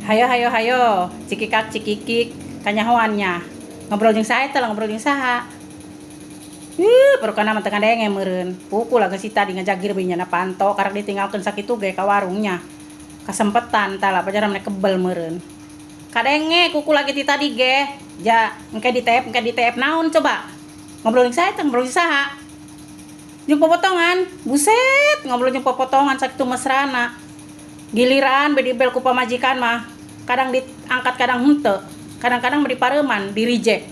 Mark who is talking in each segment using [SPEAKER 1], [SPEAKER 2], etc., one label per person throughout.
[SPEAKER 1] Hayo hayo hayo, cikikak cikikik, kanyahoan nya. Ngobrol jeung saha eta lah, ngobrol jeung saha? Ih, perukana mah teu ngadenge meureun. Pukul geus si tadi ngajagir we nyana panto karak ditinggalkeun sakitu ge ka warungnya. Kasempetan tah lah pajaran meni kebel meureun. Kadenge ku kula ge ti tadi ge. Ja, engke di TF naon coba? Ngobrol jeung saha eta, ngobrol jeung saha? Jeung popotongan. Buset, ngobrol jeung popotongan sakitu mesrana. Giliran be dibel ku pamajikan mah, kadang diangkat kadang henteu. Kadang-kadang mah dipareuman, di reject.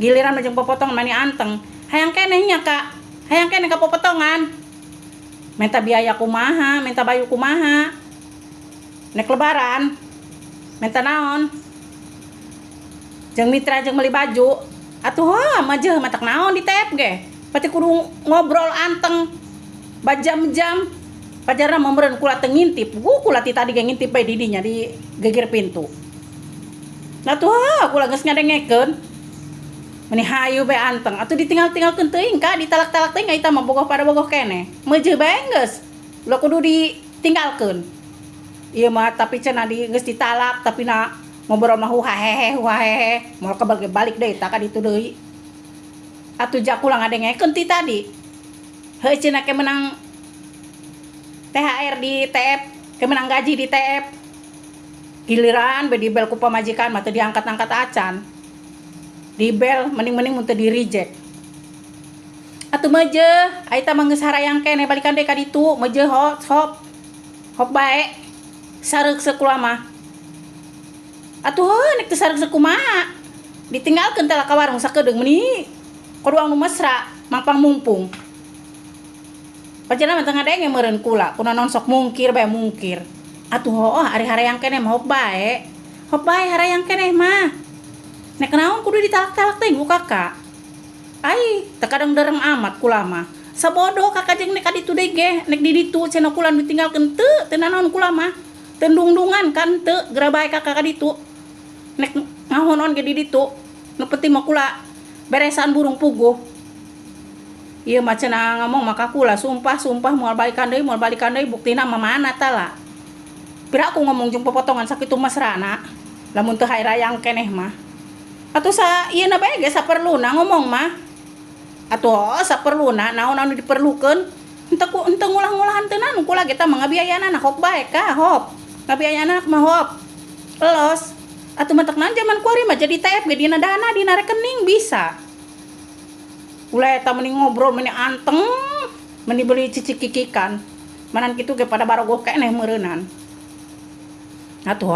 [SPEAKER 1] Giliran mah jeung popotongan mani anteng. Hayang keneh nya, Kak. Hayang keneh ka popotongan. Minta biaya kumaha, minta bayu kumaha. Nek lebaran, minta naon? Jeung mitra jeung meuli baju. Atuh heuh mah jeuh matak naon di TF ge. Pati kudu ngobrol anteng bajam-jam. Pajarna mah meureun kula teu ngintip. Kula ti tadi ge ngintip bae di dinya di geger pintu. Nah tuh kula geus ngadengekeun. Meni hayu bae anteng. Atuh ditinggal-tinggalkeun teuing ka, ditalak-talak teuing eta mah bogoh pada bogoh keneh. Meujeuh bae geus. Ulah kudu ditinggalkeun. Ieu mah tapi cenah di geus ditalak tapi na ngobrol mah huhahehe huhahehe. Moal kebal ge balik deui tah ka ditu deui. Atuh ja kula ngadengekeun ti tadi. Heuh cenah ke menang THR di TF, ke menang gaji di TF. Giliran be dibel ku pamajikan mah teu diangkat-angkat acan. Dibel mending-mending mun teu di reject. Atuh meujeuh, eta mah geus harayang keneh balikan deui ka ditu, meujeuh hop hop. Hop bae. Sareuk kula mah. Atuh heuh nek teu sareuk kumaha? Ditinggalkeun teh lah ka warung sakedeung meuni kudu anu mesra, mangpang mumpung. Pajarna mah teu ngadenge meureun kula, kunaon sok mungkir bae mungkir. Atuh hooh ari harayang keneh mah hop bae. Hop bae harayang keneh mah. Nek naon kudu ditalak-talak teh ku kakak. Ai, teu kadang dereng amat kula mah. Sabodo kakak jeung nek ka ditu deui ge, nek di ditu cenah kula nu ditinggalkeun teu, teu nanaon kula mah. Teu dungdungan kan teu, geura bae kakak ka ditu. Nek ngahonon ge di ditu. Nu penting mah kula beresan burung puguh. Ieu mah cenah ngomong mah ka kula, sumpah sumpah moal balikan deui, moal balikan deui, buktina mah mana tah. Pira aku ngomong jeung popotongan sakitu mesrana. Lamun teu hayang keneh mah. Atuh sa ieu na bae ge saperluna ngomong mah. Atuh oh, saperluna naon anu diperlukeun. Henteu ku henteu ngulah-ngulahan teu naon kula ge tah mah ngabiayaan hop bae ka hop. Ngabiayaan mah hop. Los. Atuh matak naon jaman kuari mah jadi TF ge dina dana dina rekening bisa. Ulah eta meni ngobrol meni anteng, meni beli cicikikikan. Manan kitu ge pada barogoh keneh meureunan. Atuh.